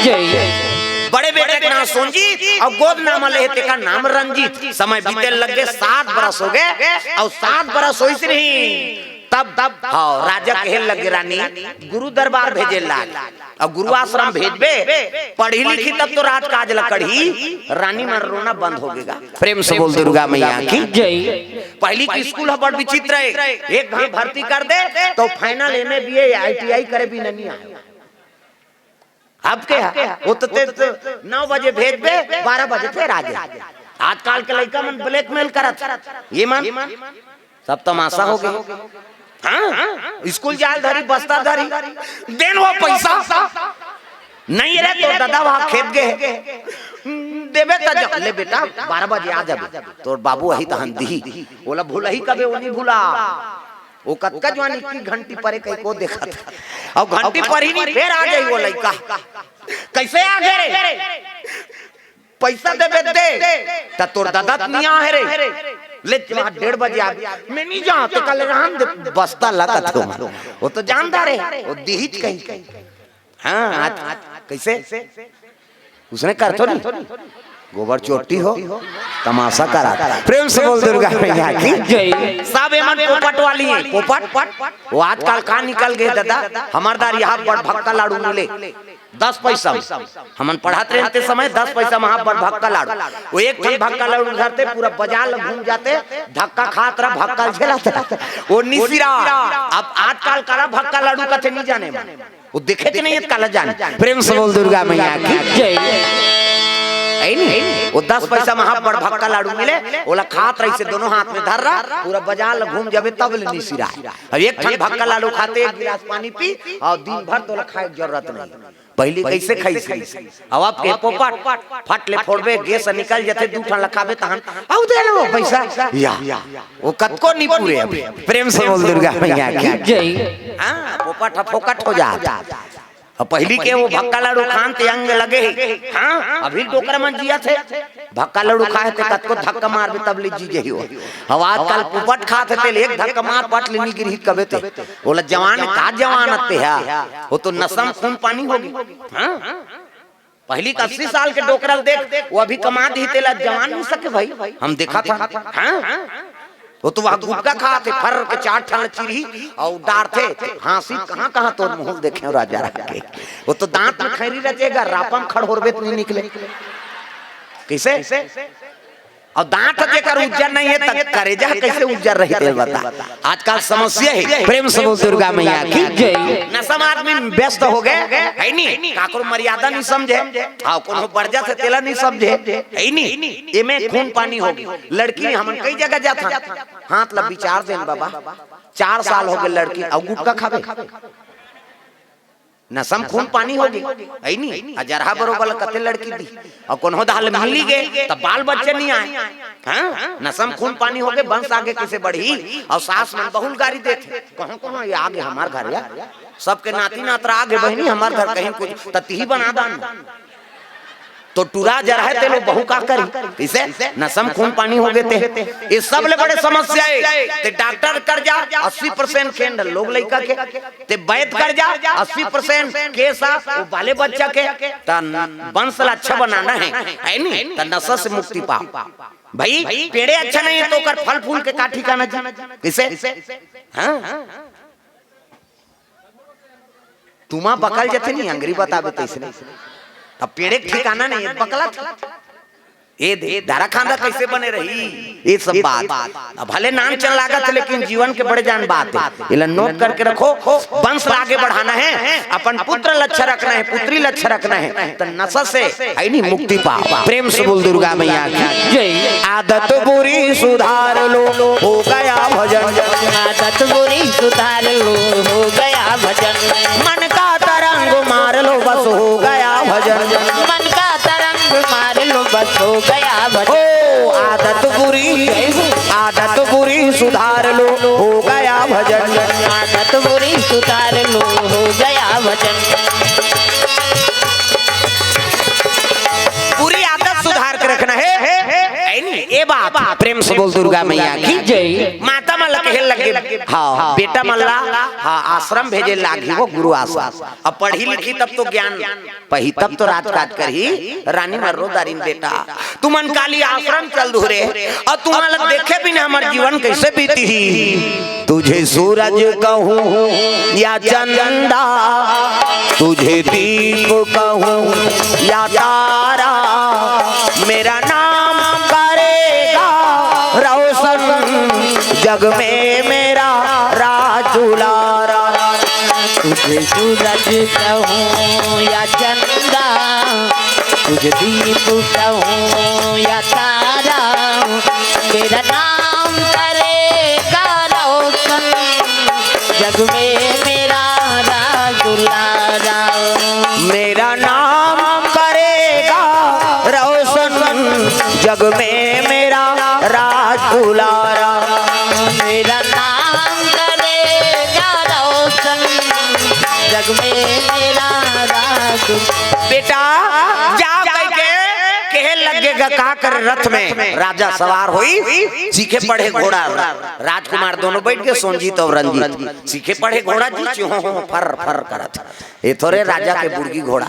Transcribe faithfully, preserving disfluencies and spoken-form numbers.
जय। बड़े बेटा के नाम सोनजीत अउ गोद नाम ले हे तेकर नाम रंजीत। समय बीते लग गे, सात बरस हो गे अउ सात बरस होइस नहीं। तब, तब हाँ, राजा कहे लगे रानी, गुरु दरबार भेजे लाग। अउ गुरु आश्रम भेजबे, पढ़ी लिखी तब तो राजकाज ल कढ़ी। रानी मन रोना बंद हो गेगा। प्रेम से बोल दुर्गा मैया की। जय। पहली के स्कूल ह बड़ विचित्र हे, एक घांव भर्ती कर दे तो फाइनल एमए बीए आईटीआई करे बिना नहीं आए। अब के हे? वो तो ते, ते नौ बजे भेजबे, बारह बजे फेर आ जाए। आजकल के लइका मन ब्लैकमेल करत, ये मन सब तमाशा हो गे। हाँ, स्कूल जाल धरी, बस्ता धरी, देन वो पैसा नहीं रे, तोर दादा वहाँ खेत गे हे। देबे त जा, ले बेटा, बारह बजे आ जाबे, तोर बाबू अही तहन दिही। ओला भुलही कबे, वो नहीं भुला। वो कतका जवान इक्की घंटी परे कहीं को देखत। अउ घंटी पर ही नहीं, फेर आ जाई वो लइका। कैसे आ गे रे? पैसा देबे दे, त तोर दादा त नहीं आहे रे। ले, वहाँ डेढ़ बजे आ, मैं नहीं जाऊँ, तो कल रहन दे, बस्ता लगत हो। वो तो जानदार हे, वो दिहिच कहीं। हाँ, आज, कैसे? उसने कर तो नहीं, गोबर चोटी हो, तमाशा करा। प्रेम से बोल दुर्गा मैया की। जय। सब एमन पोपट वाली हे, पोपट। वो आजकल का निकल गे दादा, हमर दार यहाँ बड़ भक्का लाडू मिले, दस पैसा। हमन पढ़त रहे ते समय दस पैसा म हाफ बड़ भक्का लाडू। वो एक ठन भक्का लाडू धरते, पूरा बाजार ल घूम जाते, धक्का खात रहा, भक्का झेलत रहा। वो निसिरा, अब आजकल करा भक्का लाडू कथे नहीं जाने मन। वो देखे थे नहीं, काला जाने। प्रेम से बोल दुर्गा मैया की। जय। हे नहीं? वो दस पैसा म हाफ बड़ भक्का लाडू मिले, ओला खात रहिसे, दोनों हाथ में धर रहा, पूरा बाजार ल घूम जाबे तब ले निसिरा। अब एक ठन भक्का लाडू खाते, एक गिलास पानी पी, अउ दिन भर तोला खाए के जरूरत नहीं। पहली कैसे खाइस? अब आप के पोपट, फट ले फोड़बे, गैस निकल जाथे, दू ठन ल खाबे तहन, अउ दे लो पैसा। या, वो कतको नहीं पूरे अब। प्रेम से बोल दुर्गा मैया की। जय। हाँ, पोपट ह फोकट हो जात। अब पहली के वो भक्का लाडू खान ते अंग लगे हे। हाँ, अभी डोकरा मन जियत हे। भक्का लाडू खाए ते कतको धक्का मारबे तब ले जी जही हो। अब आजकल पोपट खात हे ते ले एक धक्का मार पट ले नहीं गिरही कबे ते। ओला जवान का जवान अत्ते हे। वो तो नसम खून पानी हो गे। हाँ? पहली के अस्सी साल के डोकरा ल देख, वो अभी कमा दी तेला जवान नहीं सके भाई। हम देखा था। हाँ? वो तो वहाँ गुटखा खात हे, फर के चार ठन चिरही अउ डारथे। हाँसी कहाँ कहाँ तोर मुँह देखे हो राजा रख के। वो तो दांत में खैरी रचेगा, रापम खड़होरबे त नहीं निकले। कैसे? अउ दांत जेकर उज्जर नहीं हे, त करेजा कैसे उज्जर रही, तेल बता। आजकल समस्या हे। प्रेम से बोल दुर्गा मैया की। जय। नशा में आदमी व्यस्त हो गे, हे नहीं? काकरो मर्यादा नहीं समझे, हाँ, कोनो बरजा से तेला नहीं समझे, हे नहीं? एमे खून पानी हो गे। लड़की हमन कई जगह जाथन, हाथ ला विचार देन बाबा, चार साल हो गे लड़की अउ गुटखा खाबे। नसम खून पानी हो गे, हे नहीं? अजरहा बरोबर कते लड़की दी, अउ कोनो दाल मिली गे, त बाल बच्चा नहीं आए। हाँ? नसम खून पानी हो गे, बंस आगे कैसे बढ़ी? अउ सास मन बहुल गारी देथे, कहाँ कहाँ ये आगे हमार घर या? सबके नाती नातरा आगे बहिनी हमार घर, कहीं कुछ ततिही बना दान। तो टुरा जर हे ते लो बहू का करी? इसे नसम खून पानी हो गे ते। ये सब ले बड़े समस्या हे। ते डॉक्टर कर जा, अस्सी परसेंट खेंड लोग लइका के। ते बैद कर जा, अस्सी परसेंट केस आ, वो बाले बच्चा के। त वंश ला अच्छा बनाना हे, हे नहीं? त नशा से मुक्ति पाओ। भाई, पेड़े अच्छा नहीं हे तो ओकर फल फूल के का ठिकाना जी? किसे? हाँ? तुमा बकल जथे नहीं, अंगरी बताबे तइसने। अब पेड़े के ठिकाना नहीं हे, बकलत। ये दे, दरा खांदा कैसे बने रही? ये सब बात। अब भले नाम चल लागत हे, लेकिन जीवन के बड़े जान बात हे। एला नोट करके रखो, वंश ला आगे बढ़ाना हे, अपन पुत्र ल अच्छा रखना हे, पुत्री ल अच्छा रखना हे, त नशा से, हे नहीं, मुक्ति पाओ। प्रेम से बोल दुर्गा मैया की। जय। आदत बुरी सुधार लो, हो गया भजन। आदत बुरी सुधार लो, हो गया भजन। मन का तरंग मार लो, बस हो गया भजन। मन का तरंग मार लो, बस हो गया भजन। ओ, आदत बुरी, आदत बुरी सुधार लो, हो गया भजन। आदत बुरी सुधार लो, हो गया भजन। बुरी आदत सुधार के रखना हे, हे नहीं? ये बात। प्रेम से बोल दुर्गा मैया की। जय। माता मन ल कहे लगे, हाँ, बेटा मन ला, हाँ, आश्रम भेजे लागही वो गुरु आश्रम। अब पढ़ी लिखी तब तो ज्ञान पही, तब तो राजकाज करही। रानी मर्रो दारिन बेटा, तुमन काली आश्रम चल दुहरे, अउ तुमन ला देखे बिना हमर जीवन कइसे बीतही? तुझे सूरज कहूँ या चंदा, तुझे दीप कहूँ या तारा, मेरा नाम करेगा रोशन जग में मेरा राज दुलारा। तुझे सूरज कहूँ या चंदा, तुझे दीप कहूँ या तारा, मेरा नाम करेगा रोशन जग में मेरा राज दुलारा। मेरा नाम करेगा रोशन जग में मेरा राज दुलारा। मेरा नाम करेगा रोशन जग में मेरा राज। बेटा, जा कहिके कहे लगे गा, का करे रथ में राजा सवार होई, सीखे पढ़े घोड़ा। राजकुमार दोनों बइठ गे, सोनजीत अउ रंजीत। सीखे पढ़े घोड़ा जी, चिहों हों फर फर करत। ए थोरे राजा के बुड़गी घोड़ा।